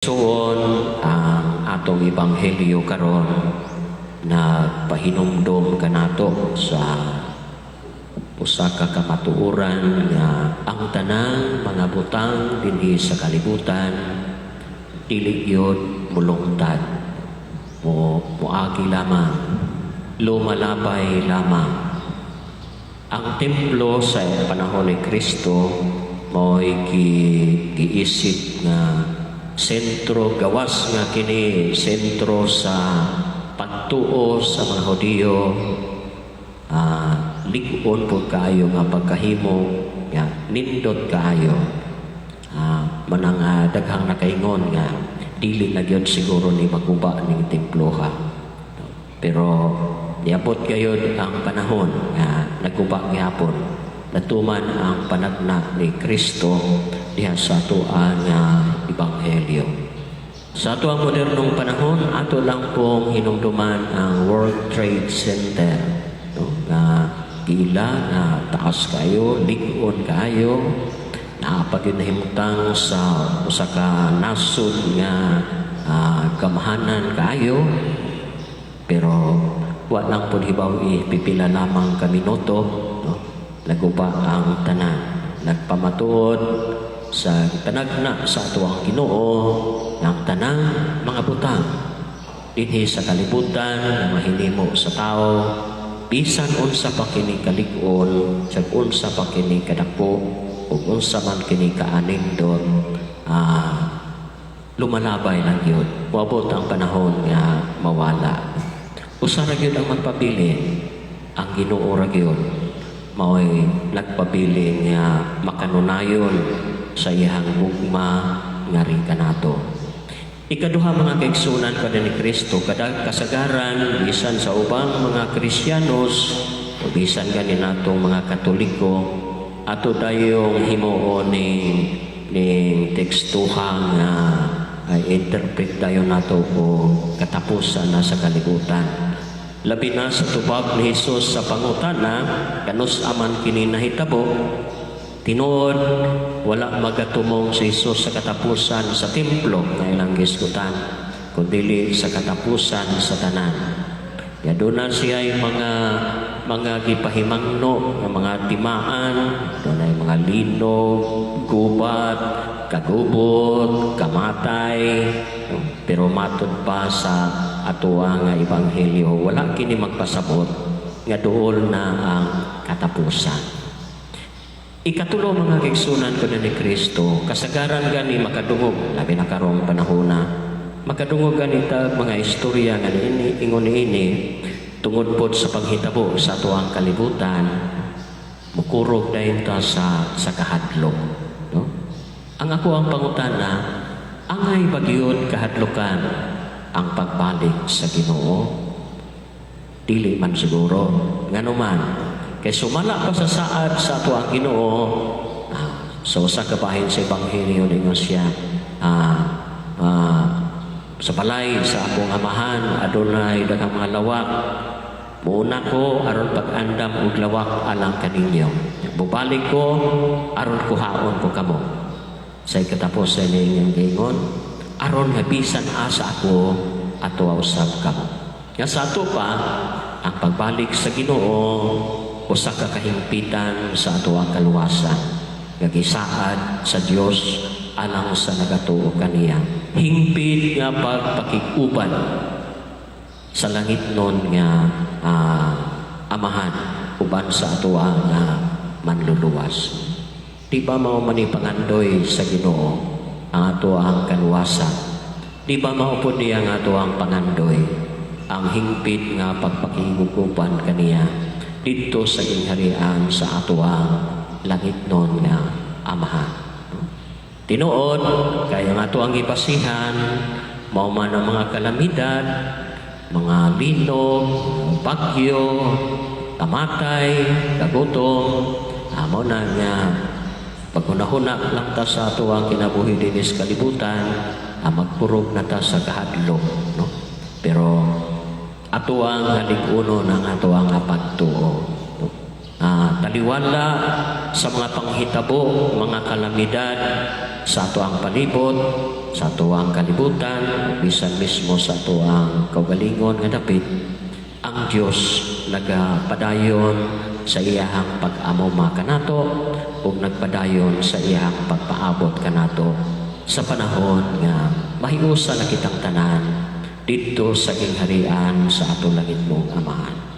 Suon ang atong ebanghelyo karon nagpahinumdom kanato sa usa ka kamatuoran nga ang tanang mga butang dinhi sa kalibutan dili gyud mulungtad, mo moagi lamang, lumalabay lamang. Ang templo sa panahon ni Kristo mo'y giisip nga sentro, gawas nga kini sentro sa pagtuo sa mga Hudiyo, lig-on pud kaayo nga pagkahimo nga nindot kaayo, manang daghang nakaingon nga dili na gyud siguro ni maguba ning temploha, pero niabot gayud ang panahon nga naguba gihapon. Natuman ang panagna ni Kristo diha sa atoang nga ebanghelyo. Sa ato ang modernong panahon, ato lang pong hinumduman ang World Trade Center, no? Nga giila nga taas kayo, lig-on kayo, naa pa gyud nahimutang sa usa ka nasod nga kamahanan kayo, pero wa lang pud hibaw-i pipila lamang ka minuto, no? Naguba ang tanan. Nagpamatuod sa panagna sa atoang Ginoo ang tanang mga butang dinhi sa kalibutan nga mahinimo sa tao, bisan unsa pa kini kalig-on, sag unsa pa kini kadako ug unsa man kini kaanindot, lumalabay lang yun. Moabot ang panahon nga mawala. Usa ra gyud ang magpabilin, ang Ginoo ra gyud maoy nagpabilin nga makanunayon sa iyang gugma ngari kanato. Ikaduha, mga kaigsunan ko ni Kristo, kada kasagaran bisan sa ubang mga Kristiyanos o bisan gani natong mga Katoliko, ato dayong himuon ni tekstuha nga ay interpret dayon nato o katapusan na sa kalibutan. Labi na sa tubag ni Jesus sa pangutana, kanus aman kini nahitabo? Tinuod, wala magatumong si Jesus sa katapusan sa templo nga ilang gisgutan, kundi sa katapusan sa tanan. Ya, doon na siya yung mga gipahimangno, nga mga timaan, doon na yung mga linog, gubat, kagubot, kamatay. Pero matod pa sa atoa nga ebanghelyo, wala kini magpasabot nga duol na ang katapusan. Ikatulo, mga kaigsunan ko na ni Kristo, kasagaran gani makadungog, labi na karong panahona, makadungog gani ta mga istorya nga niini, ingon niini, tungod pod sa panghitabo sa atoang kalibutan, mukurog dayon ta sa kahadlok. No? Ang ako ang pangutana, angay ba gyud kahadlokan ang pagbalik sa Ginoo? Dili man siguro. Ngano man, kay sumala pa sa saad sa ato ang Ginoo, sa usa ka bahin sa ebanghelyo ningon siya, "Sa balay sa akong amahan adunay daghang mga lawak. Muuna ko aron pag-andam og lawak alang kaninyo. Bubalik ko aron kuhaon ko kamo." Sa ikatapos sa inyong giingon, aron nga bisan asa ako ato usab kamo. Nga sa ato pa, ang pagbalik sa Ginoo usa ka kahimpitan sa atoang kaluwasan nga gisaad sa Dios alang sa nagatuo kaniya. Hingpit nga pagpakig-uban sa langit nun nga amahan uban sa atoa nga manluluwas. Di ba mao man ni pangandoy sa Ginoo ang atoang kaluwasan? Di ba mao pud niya ang atoang pangandoy, ang hingpit nga pagpakig-uban kaniya didto sa gingharian sa atoang langit nun nga amahan? Tinuod, kaya nga ato ang gibasihan, mao man ang mga kalamidad, mga linog, bagyo, kamatay, kagutom, amo na nga paghunahuna lang ta sa ato ang kinabuhi dinhi sa kalibutan, magkurog na ta sa kahadlok, no? Pero ato ang halig-uno ng ato ang pagtuo, no? Taliwala sa mga panghitabo, mga kalamidad sa ato ang palibot, sa atuang kalibutan, bisan mismo sa atuang kaugalingon nga dapit, ang Dios nagapadayon sa iyahang pag-amuma kanato ug nagpadayon sa iyahang pagpaabot kanato sa panahon nga mahiusa na kitang tanan didto sa gingharian sa atong langitnong Amahan.